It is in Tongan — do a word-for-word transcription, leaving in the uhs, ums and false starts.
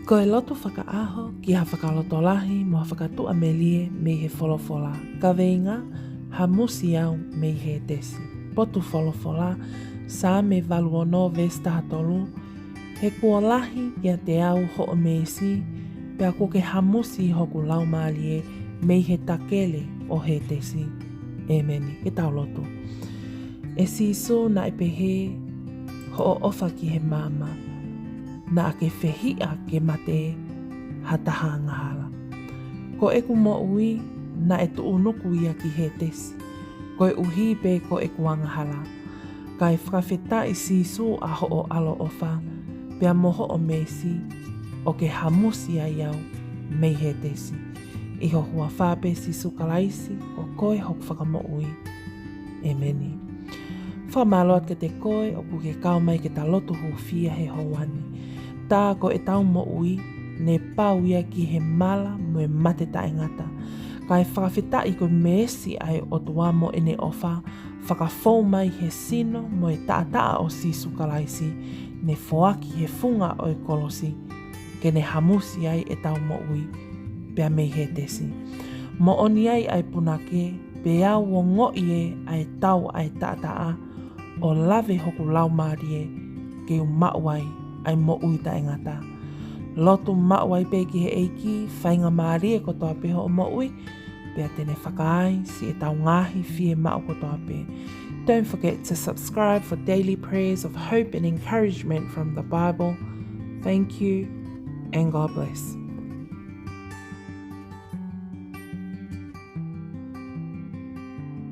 Ko e lotu fakaʻaho ki ha fakalotolahi mo ha fakatuʻamelie mei he folofola. Kaveinga: Hamusi au mei hētesi. Potu folofola, Saame valu ono veesi taha tolu: He kuo lahi kiate au hoʻo meesi, pea kuo ke hamusi hoku laumālie mei he takele ʻo hētesi. ʻEmeni. Ke tau lotu. ʻE Sīsū, naʻe pehē hoʻo ʻofa ki he maama, naʻa ke fehiʻa ke mate ha taha angahala. Ko ʻeku moʻui naʻe tuʻunuku ia ki hētesi, koeʻuhi pē ko ʻeku angahala. Kae fakafetaʻi Sīsū ʻa hoʻo ʻaloʻofa, pea mo hoʻo meesi, ʻo ke hamusi ai au mei hētesi. ʻI ho huafa pē Sīsū Kalaisi, ko koe hoku Fakamoʻui. ʻEmeni. Fakamālō atu kiate koe ʻoku ke kau mai ke ta lotu hūfia he houa ni. Tā ko ʻetau moʻui, ne pau ia ki he mala mo e mate taʻengata. Kae fakafetaʻi ko e meesi ʻa e ʻOtua mo ʻene ʻofa, fakafou mai he sino mo e taʻataʻa ʻo Sīsū Kalaisi, ne foaki he funga ʻo e kolosi, ke ne hamusi ai ʻetau moʻui pea mei hētesi. Moʻoni ai ʻa e punake, pea u ongoʻi ʻa e tau ʻa e taʻataʻa, ʻo lave hoku laumālie ke u maʻu ai ʻa e moʻui taʻengata. Lotu maʻu ai pē ki he ʻEiki faingamālie kotoa pē hoʻo moʻui, pea te ne fakaai siʻetau ngaahi fiemaʻu kotoa pē. Don't forget to subscribe for daily prayers of hope and encouragement from the Bible. Thank you and God bless.